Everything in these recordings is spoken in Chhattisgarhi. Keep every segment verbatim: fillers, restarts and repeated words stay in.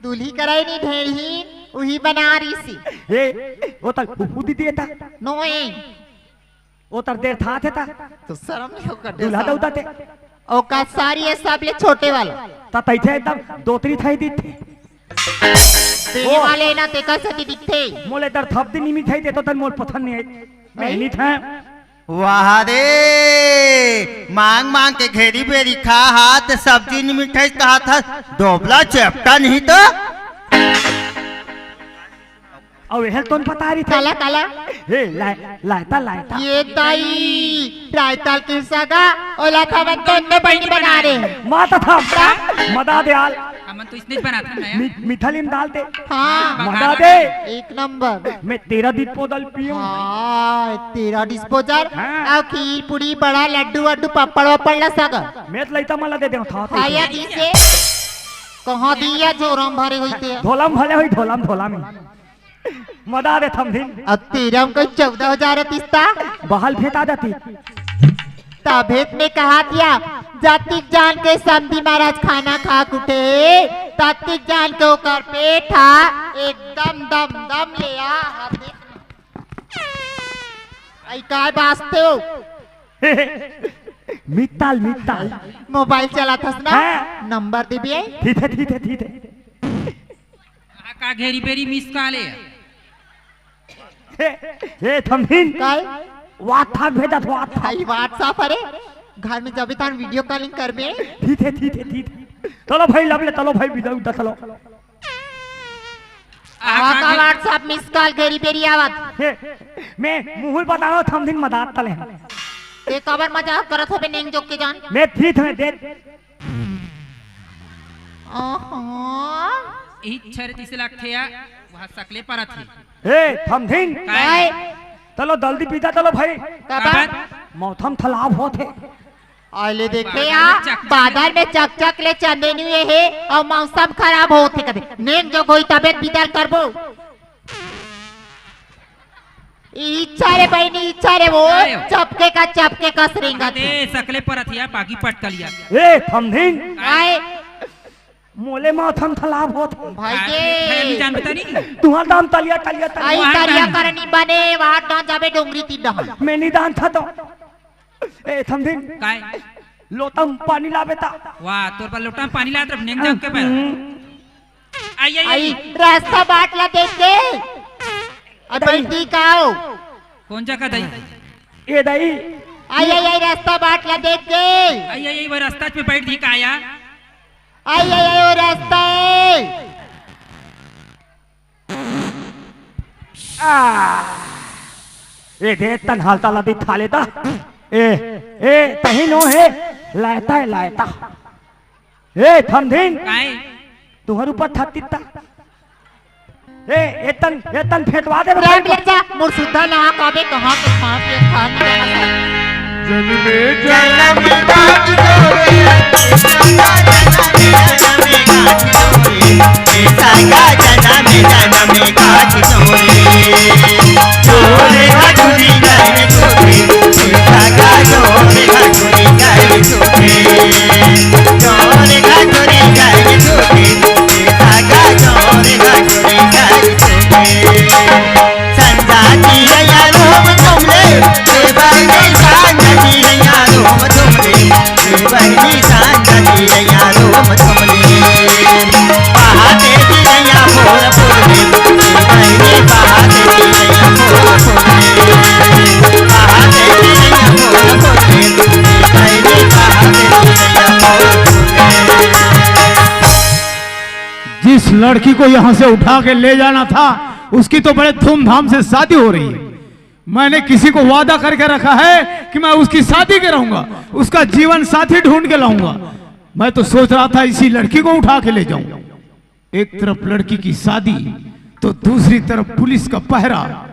दूल्ही कराई नहीं ढेरही, उही बना रही सी। ए, ओ तल फूफू दीदी एता। नोए। ओ तर देर था थे ता। तो शर्म नहीं होकर दे दूल्हा साहब। दउदा ते। औकात सारी है सब ले छोटे वाला। ता तैथे एकदम दोतरी थाई दी थे। देने ओ। वाले ना ते कैसे दी दिखते। मोले तर थप दी निमी थाई दे तो तन मोल पसंद नहीं है। मैं नहीं था। वाह रे, मांग मांग के घेरी बेरी खा हाथ सब्जी नहीं मिठाई कहा था, डोबला चेपटा नहीं तो। अउ एहल तोन पता रही था। काला, काला। हे, लाय-, लायता, लायता। ये दाई, रायताल के सगा, ओला था मन तो उनने बहनी बना रहे। माता था। का? मदा दे आल। हमन तो इसने बना था नया। मी-, मीठा लीम डाल दे। हाँ। मदा दे। एक नंबर। मैं तेरा दिन पोदल पीऊं। हाँ, तेरा डिस्पोजल। हाँ। अउ खीर, पूड़ी, बड़ा, लड्डू, वड्डू, पप्पड़, वप्पड़ ला सगा। मैं तो लइता मला दे दे, था, था। खाया जिसे। कहाँ दिया झोरम भरे हुई थे। ढोलम भरे हुई, ढोलम, ढोलम। मदा रे थमधिन। अब तेरा हमको चौदह हजार तिस्ता। बहाल फेंका जाती। तभेत में कहा दिया, जातिक जान के समधी महाराज खाना खा कुटे, तातिक जान के ओकर पेट हा एकदम दम दम ले आ, हा देख। आई काय बाजते हो? मित्ताल, मित्ताल। मोबाइल चलाथस ना? हाँ। नंबर देबे। ठीक है, ठीक है, ठीक है। का घेरी बेरी मिस कॉल है। हे, हे, थमधिन। काय? WhatsApp भेजत, WhatsApp। भाई, WhatsApp, अरे, घर में जबे तान video calling करबे। ठीक है, ठीक है, ठीक है। चलो भाई, लब ले, चलो भाई, बिदा उदा, चलो। आ, का का घे- WhatsApp मिस कॉल घेरी बेरी आवत। हे, मैं मुहुल बताओ, थमधिन मदात तले हैं। ते काबर मजाक करत होबे, नेंग जोक के जान? मैं ठीक है, दे। आहा। इही छर जिसे लगथे या, वह सकले परत हे। ए, थमधिन। काय? चलो जल्दी पीता चलो भाई। काबर? मौसम खराब होत हे। आले देखे बादल या, में चकचक। बादल में चकचक ले चंदे नी हे, अउ मौसम खराब होत हे कदे। नेंग जोक होई तबे बिदल करबो। इच्छा रे बहिनी, इच्छा रे वो, काय हो? चपके का, चपके का सरिंगा अरे, सकले परत या, बाकी पटकलिया। ए, थमधिन। काय? मोले माथन थलाब होत। भाई काय? के। काय नहीं जानता नहीं? तुहार दान तलिया, तलिया, तलिया। आई वहाँ तलिया दान। करनी बने, वहाँ दान जाबे डोंगरी तीर डहा। मैं नहीं दान था तो। ए, थमधिन। काय? लोटा म पानी लाबे ता। वाह, तोर पर लोटा म पानी ला तरफ नेंग जाम के पर। हम्म। आई, आई, आई, आई। रास्ता बाट ला देख के। अब दाई। बैठी का हो? कौन जगह दाई? ए दाई। आई, आई, आई, रास्ता बाट ला देख के। आई, आई, आई, वो रास्ता पे बैठ दी का आया? आई, आई, आई, वो रास्ता है। आ। ए दे तन हालता ला दिखा लेता। ए, ए, तही नो है, लायता है, लायता। ए, थमधिन। काय? तुहर ऊपर थत्ती ता। ए, एतन, एतन फेंकवा दे, राम रुपया। ले जा, मोर सुद्धा ना काबे कहाँ के खा के खा के जाना था। जन्मे जन्म गाँठ जोड़े, जन्मे जन्म गाँठ जोड़े, सगा जन्मे जन्म गाँठ जोड़े। जोड़े हथुनी गए जोड़े, सगा जोड़े हथुनी गए जोड़े। जोड़े हथुनी गए जोड़े, सगा जोड़े हथुनी गए जोड़े। संजाती है या रोम तुमने, देवर की संजाती है या रोम तुमने, देवर की संजाती है या रोम तुमने। बहाते की नैया भोर भोर में, बहनी बहाते की नैया भोर भोर में। बहाते की नैया भोर भोर में, बहनी बहाते की नैया भोर भोर में। जिस लड़की को यहाँ से उठा के ले जाना था, उसकी तो बड़े धूमधाम से शादी हो रही है। मैंने किसी को वादा करके रखा है कि मैं उसकी शादी कराऊंगा, उसका जीवन साथी ढूंढ के लाऊंगा। मैं तो सोच रहा था इसी लड़की को उठा के ले जाऊं। एक तरफ लड़की की शादी तो दूसरी तरफ पुलिस का पहरा।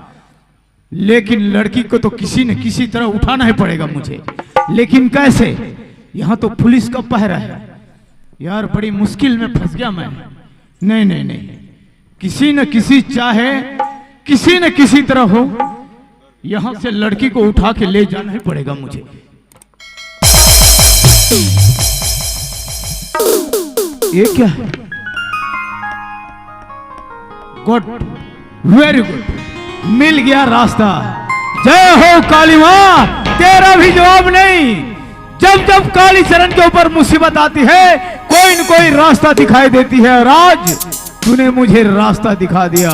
लेकिन लड़की को तो किसी न किसी तरह उठाना ही पड़ेगा मुझे। लेकिन कैसे? यहाँ तो पुलिस का पहरा है। यार, बड़ी मुश्किल में फंस गया मैं। नहीं, नहीं, नहीं, किसी न किसी, चाहे किसी न किसी तरह हो, यहाँ से लड़की को उठा के ले जाना ही पड़ेगा मुझे। ये क्या है? गुड, वेरी गुड, मिल गया रास्ता। जय हो काली माँ, तेरा भी जवाब नहीं। जब जब काली चरण के ऊपर मुसीबत आती है, कोई न कोई रास्ता दिखाई देती है, और आज तूने मुझे रास्ता दिखा दिया।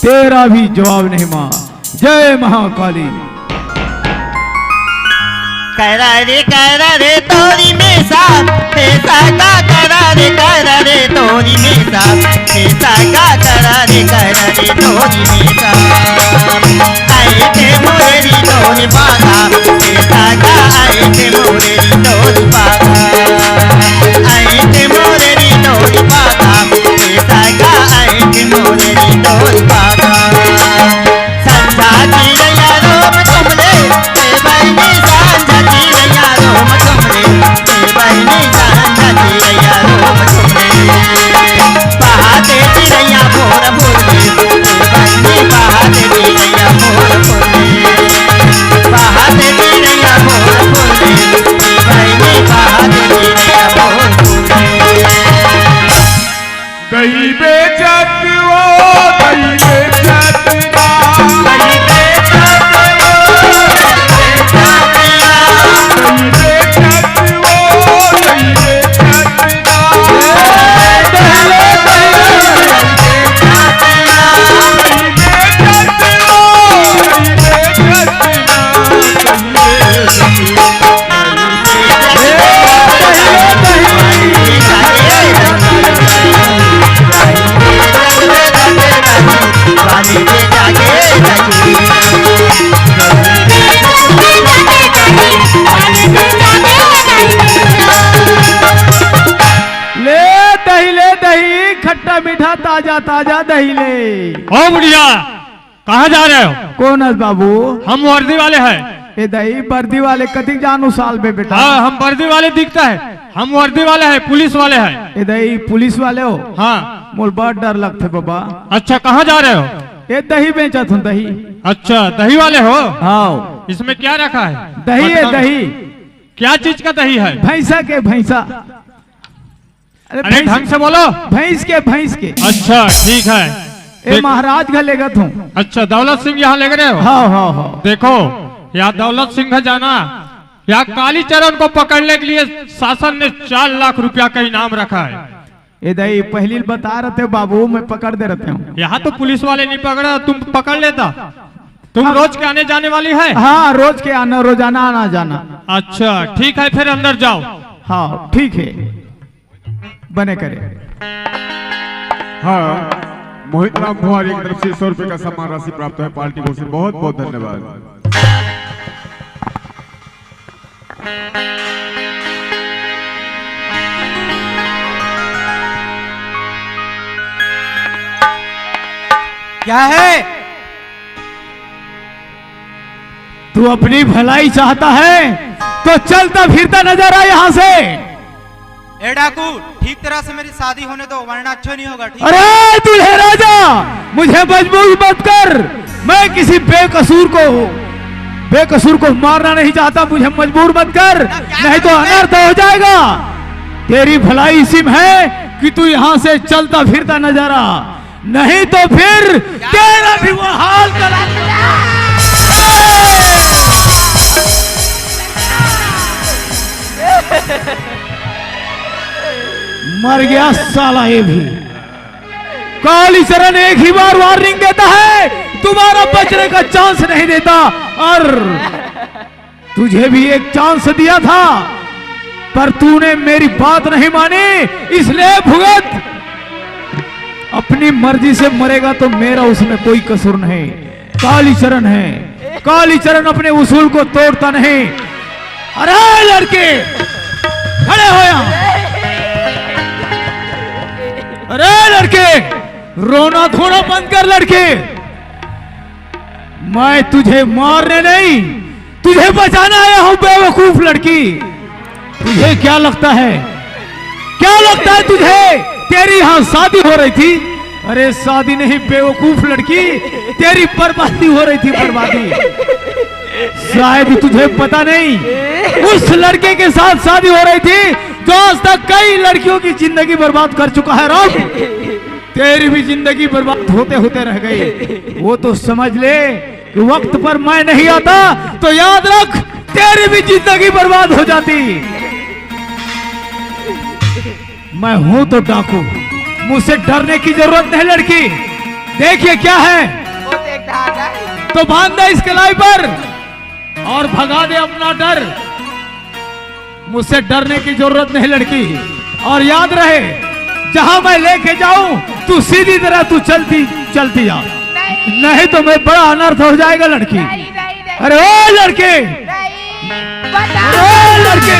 तेरा भी जवाब नहीं माँ। जय महाकाली। करा रे करा रे तोरी में साथ, हे सागा करा रे करा रे तोरी में साथ, हे सागा करा रे करा रे तोरी में साथ। आए थे मोरे री तोरी बागा, हे सागा आए थे मोरे री तोरी बागा। आए थे मोरे री तोरी बागा, हे सागा आए थे मोरे री तोरी बागा। संझा चिरैया रोम चुमले, ए बहिनी संझा चिरैया रोम चुमले, ए बहिनी संझा चिरैया रोम चुमले। पहाते चिरैया भोर भोर में, ए बहिनी पहाते चिरैया भोर भोर में। पहाते चिरैया भोर भोर में, ए बहिनी पहाते चिरैया भोर भोर में। दही बेचत ओ, दही बेचत ना। दही बेचत ओ, दही बेचत ना। दही बेचत ओ, दही बेचत ना। ले दही, ले दही, खट्टा मीठा ताजा ताजा दही ले। ओ बुढ़िया, कहाँ जा रहे हो? कौन है बाबू? हम वर्दी वाले हैं। ए दही, वर्दी वाले कतिक जानू साल में बेटा। हाँ, हम वर्दी वाले दिखता है, हम वर्दी वाले हैं, पुलिस वाले हैं। ए दही, पुलिस वाले हो? हाँ। मोर बड़ डर लगथे बाबा। अच्छा, कहाँ जा रहे हो? ए दही बेचत हूँ दही। अच्छा, दही वाले हो? हाँ। इसमें क्या रखा है? दही है मतलब, दही। क्या चीज का दही है? भैंसा के भैंसा। अरे ढंग से बोलो। भैंस के भैंस के। अच्छा, ठीक है। ए महाराज घर लेगत हूँ। अच्छा, दौलत सिंह यहाँ ले रहे हो? हाँ हाँ हाँ। देखो, यहाँ दौलत सिंह जाना, यहाँ कालीचरण को पकड़ने के लिए शासन ने चार लाख रुपया का इनाम रखा है। ए दही, पहली बता रहे थे बाबू, मैं पकड़ दे रहे हूँ। यहाँ तो पुलिस वाले नहीं पकड़ा, तुम पकड़ लेता। तुम रोज के आने जाने वाली है? हाँ, रोज के आना, रोजाना आना जाना। अच्छा, ठीक है, फिर अंदर जाओ। हाँ, ठीक है, बने करे। हाँ, मोहित राम भुआरी की तरफ से सौ रुपए का सम्मान राशि प्राप्त है पार्टी को से, बहुत बहुत धन्यवाद। क्या है? तू अपनी भलाई चाहता है तो चलता फिरता नजर आ यहाँ से। ए डाकू, ठीक तरह से मेरी शादी होने दो, वरना अच्छा नहीं होगा। ठीक? अरे दूल्हे राजा, मुझे मजबूर मत कर। मैं किसी बेकसूर को बेकसूर को मारना नहीं चाहता। मुझे मजबूर मत कर, नहीं तो अनर्थ हो जाएगा। तेरी भलाई इसी में है कि तू यहाँ से चलता फिरता नजर आ, नहीं तो फिर तेरा भी वो हाल करा। मर गया साला ये भी। कालीचरण एक ही बार वार्निंग देता है, दोबारा बचने का चांस नहीं देता। और तुझे भी एक चांस दिया था, पर तूने मेरी बात नहीं मानी, इसलिए भुगत। अपनी मर्जी से मरेगा तो मेरा उसमें कोई कसूर नहीं। कालीचरण है, कालीचरण अपने उसूल को तोड़ता नहीं। अरे लड़के, खड़े हो यहाँ। अरे लड़के, रोना धोना बंद कर लड़के। मैं तुझे मारने नहीं, तुझे बचाना आया हूँ बेवकूफ लड़की। तुझे क्या लगता है, क्या लगता है तुझे? तेरी यहाँ शादी हो रही थी। अरे शादी नहीं बेवकूफ लड़की, तेरी बर्बादी हो रही थी, बर्बादी। शायद तुझे पता नहीं, उस लड़के के साथ शादी हो रही थी जो आज तक कई लड़कियों की जिंदगी बर्बाद कर चुका है। राम, तेरी भी जिंदगी बर्बाद होते होते रह गई। वो तो समझ ले कि वक्त पर मैं नहीं आता तो याद रख, तेरी भी जिंदगी बर्बाद हो जाती। मैं हूं तो डाकू, मुझसे डरने की जरूरत नहीं लड़की। देखिए क्या है। वो देख रहा है। तो बांध दे इस कलाई पर और भगा दे अपना डर। मुझसे डरने की जरूरत नहीं लड़की। और याद रहे, जहां मैं लेके जाऊं तू सीधी तरह तू चलती चलती जा। नहीं। नहीं तो मैं बड़ा अनर्थ हो जाएगा लड़की। नहीं, नहीं, नहीं। अरे ओ लड़के, नहीं। अरे ओ लड़के।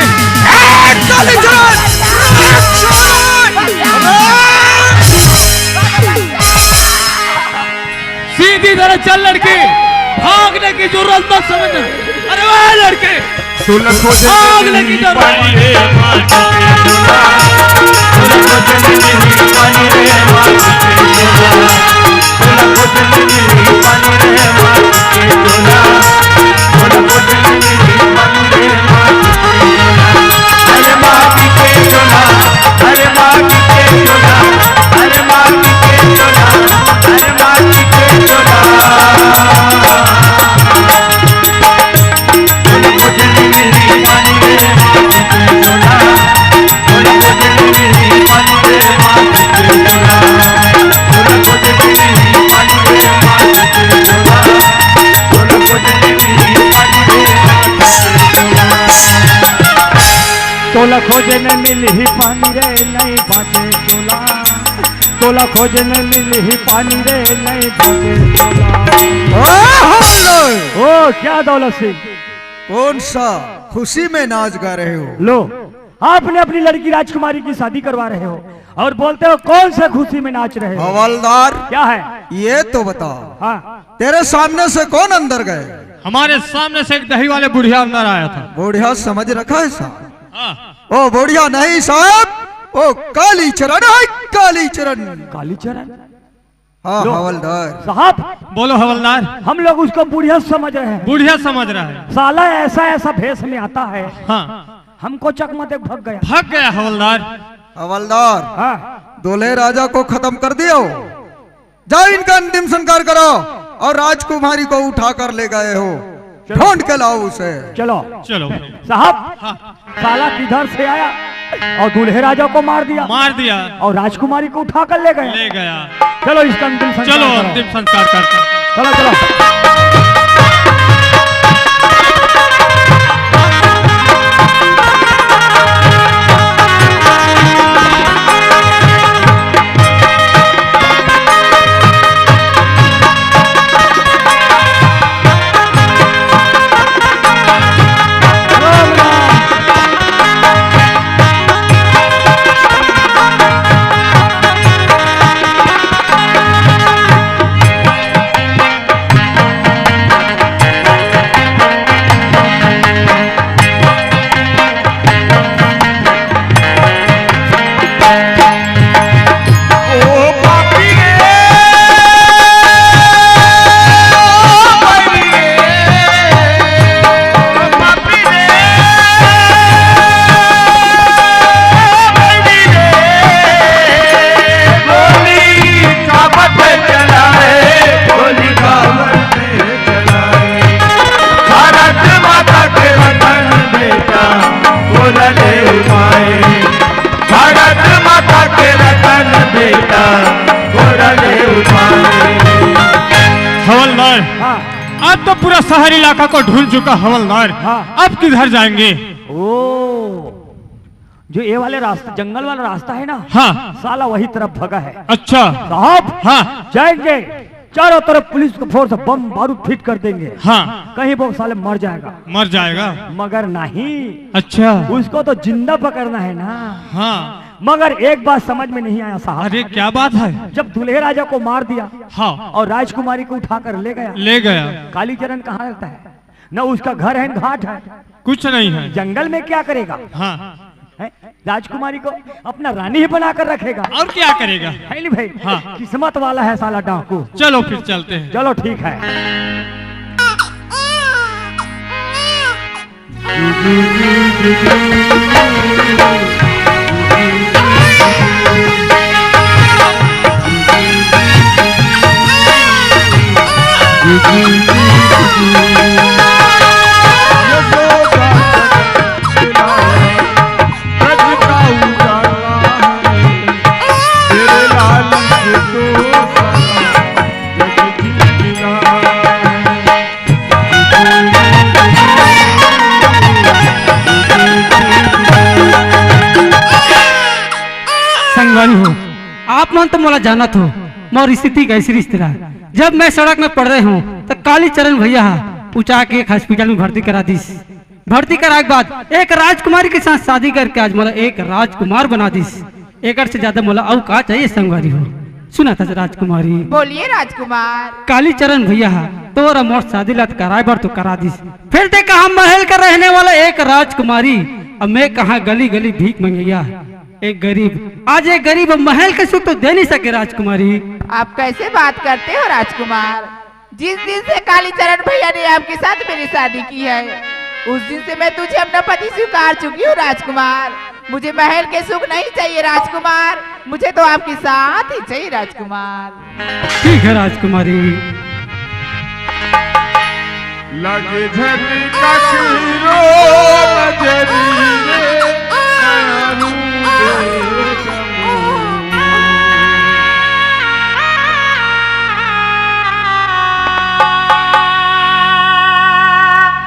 ए, कालीचरण! सीधी तरह चल लड़के, भागने की जरूरत मत समझ। अरे वाह लड़के, भागने की जरूरत। तोला खोजे न मिलही पानी रे, नहीं बाटे चोला। तोला खोजे न मिलही पानी रे, नहीं बाटे चोला। ओ, hello। ओ, क्या दौलत सिंह? कौन सा खुशी में नाच गा रहे हो? लो, आपने अपनी लड़की राजकुमारी की शादी करवा रहे हो और बोलते हो कौन सा खुशी में नाच रहे हो? हवलदार, क्या है? ये तो बताओ, हाँ। तेरे सामने से कौन अंदर गए? हमारे सामने से एक दही वाले बुढ़िया अंदर आया था। बुढ़िया समझ रखा है साहब? हाँ। ओ बुढ़िया नहीं साहब, ओ कालीचरण है, कालीचरण। कालीचरण? हाँ, लो। हवलदार। साहब, बोलो हवलदार। हम लोग उसको बुढ़िया समझ रहे हैं। बुढ़िया समझ रहा है। साला ऐसा ऐसा भेष में आता है। हाँ। हमको चकमा देख भग गया। भग गया हवलदार। हवलदार, हाँ। दूल्हे राजा को खत्म कर दियो। जाओ, इनका अंतिम संस्कार करो। और राजकुमारी को उठा कर ले गए हो, चलो। ढूंढ के लाओ उसे। चलो। चलो। साहब, हाँ। साला किधर से आया और दूल्हे राजा को मार दिया, मार दिया। और राजकुमारी को उठा कर ले गया। ले गया। चलो, इसका अंतिम संस्कार चलो, करो। अंतिम संस्कार करते हैं। चलो, चलो। हवलदार, हाँ। अब तो पूरा शहर इलाका को ढूंढ चुका हवलदार। हाँ। अब किधर जाएंगे? ओ, जो ये वाले रास्ता, जंगल वाला रास्ता है ना, हाँ। साला वही तरफ भगा है। अच्छा। साहब, हाँ। जाएंगे, चारों तरफ पुलिस को फोर्स, बम बारूद फिट कर देंगे। हाँ। कहीं वो साले मर जाएगा। मर जाएगा। मगर नहीं। अच्छा। उसको तो जिंदा पकड़ना है ना। हाँ। मगर एक बात समझ में नहीं आया साहब। अरे क्या बात है? जब दूल्हे राजा को मार दिया, हाँ। और राजकुमारी को उठाकर ले गया, ले गया। कालीचरण कहाँ रहता है? न उसका घर है, न घाट है। कुछ नहीं है। जंगल में क्या करेगा? हाँ। है? राजकुमारी को अपना रानी ही बनाकर रखेगा। और क्या करेगा? है नहीं भाई? हाँ। किस्मत वाला है साला डाकू। चलो फिर चलते हैं। चलो ठीक है। संगवारी हो, आप मन तो मोला जानत हो, मोर स्थिति कैसी रिश्तेदार। जब मैं सड़क में पड़ रहे हूँ, तो कालीचरण भैया हा उचा के एक हॉस्पिटल में भर्ती करा दिस। भर्ती कराए के बाद एक राजकुमारी के साथ शादी करके आज मोला एक राजकुमार बना दिस। एकर से ज्यादा मोला अउ का चाहिए संगवारी हो? सुना था राजकुमारी। बोलिए राजकुमार। कालीचरण भैया हा तोर मोर शादी ला कराए बर तो करा दिस, फिर ते कहा महल का रहने वाला एक राजकुमारी, अब मैं कहा गली गली भीख मंगैया, एक गरीब। आज एक गरीब महल के सुख तो दे नहीं सके राजकुमारी। आप कैसे बात करते हो राजकुमार? जिस दिन से कालीचरण भैया ने आपके साथ मेरी शादी की है, उस दिन से मैं तुझे अपना पति स्वीकार चुकी हूँ राजकुमार। मुझे महल के सुख नहीं चाहिए राजकुमार, मुझे तो आपके साथ ही चाहिए राजकुमार। ठीक है राजकुमारी। लगे झन ककरो नजरी रे, नया रूप देखबो।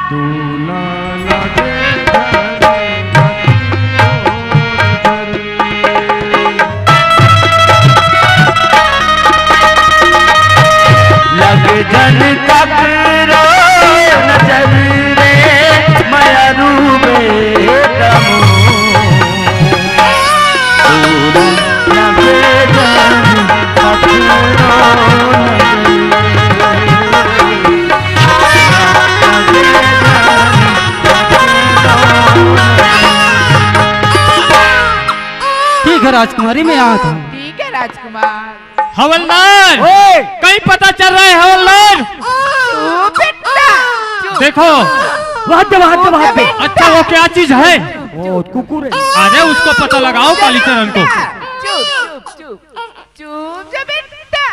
तू ना लगे झन ककरो नजरी। लग जन ककरो नजर रे, मया रूबे कमो। लग जन ककरो नजर रे, ठीक है राजकुमारी, मैं आता हूँ। ठीक है राजकुमार। हवलदार, ओए! कहीं पता चल रहा है हवलदार? चुप बेटा, चुप। देखो। वहाँ दे, वहाँ दे, वहाँ दे। अच्छा, वो क्या चीज है? ओ, कुकुर है। अरे, उसको पता लगाओ कालीचरण को। चुप, चुप, चुप, चुप जा बेटा,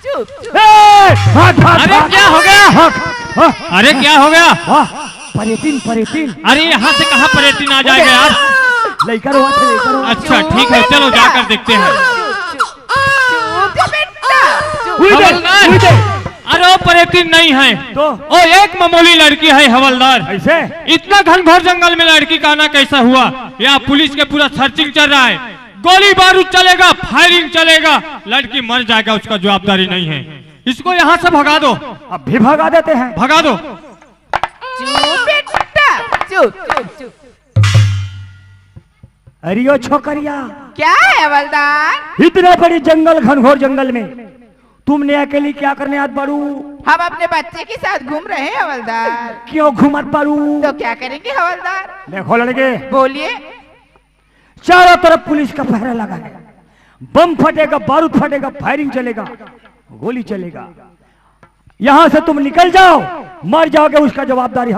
चुप, चुप। ए, भाग, भाग, अरे, भाग। क्या हो गया? भाग, भाग। अरे, क्या हो गया? वाह, परेतिन, परेतिन। अरे, यहाँ से कहाँ परेतिन आ जाएगा यार? लइका रोवत हे, लइका रोवत हे। अच्छा, ठीक है, चलो जाकर देखते हैं। चुप, चुप, चुप, चुप, चुप, बेटा, चुप। उई दे, हवलदार। उई दे। अरे, वो परेतिन नहीं है। तो? वो एक मामूली लड़की है, हवलदार। ऐसे? इतना घनघोर जंगल में लड़की का आना कैसा हुआ? यहाँ पुलिस के पूरा सर्चिंग चल रहा है। गोली बारूद चलेगा, फायरिंग चलेगा, लड़की मर जाएगा, उसका जवाबदारी नहीं है। इसको यहाँ से भगा दो। अब भी भगा देते हैं। भगा दो। चुप बेटा, चुप, चुप, चुप। अरे ओ छोकरिया। क्या है हवलदार? इतना बड़ी जंगल, घनघोर जंगल में तुमने अकेली क्या करने आत बाड़ू? हम अपने बच्चे के साथ घूम रहे हैं हवलदार। क्यों घूमत बाड़ू? तो क्या करेंगे हवलदार? देखो लड़के, बोलिए। चारों तरफ पुलिस का पहरा लगा है। बम फटेगा, बारूद फटेगा, फायरिंग चलेगा, गोली चलेगा। यहाँ से तुम निकल जाओ, मर जाओगे, उसका जवाबदारी हम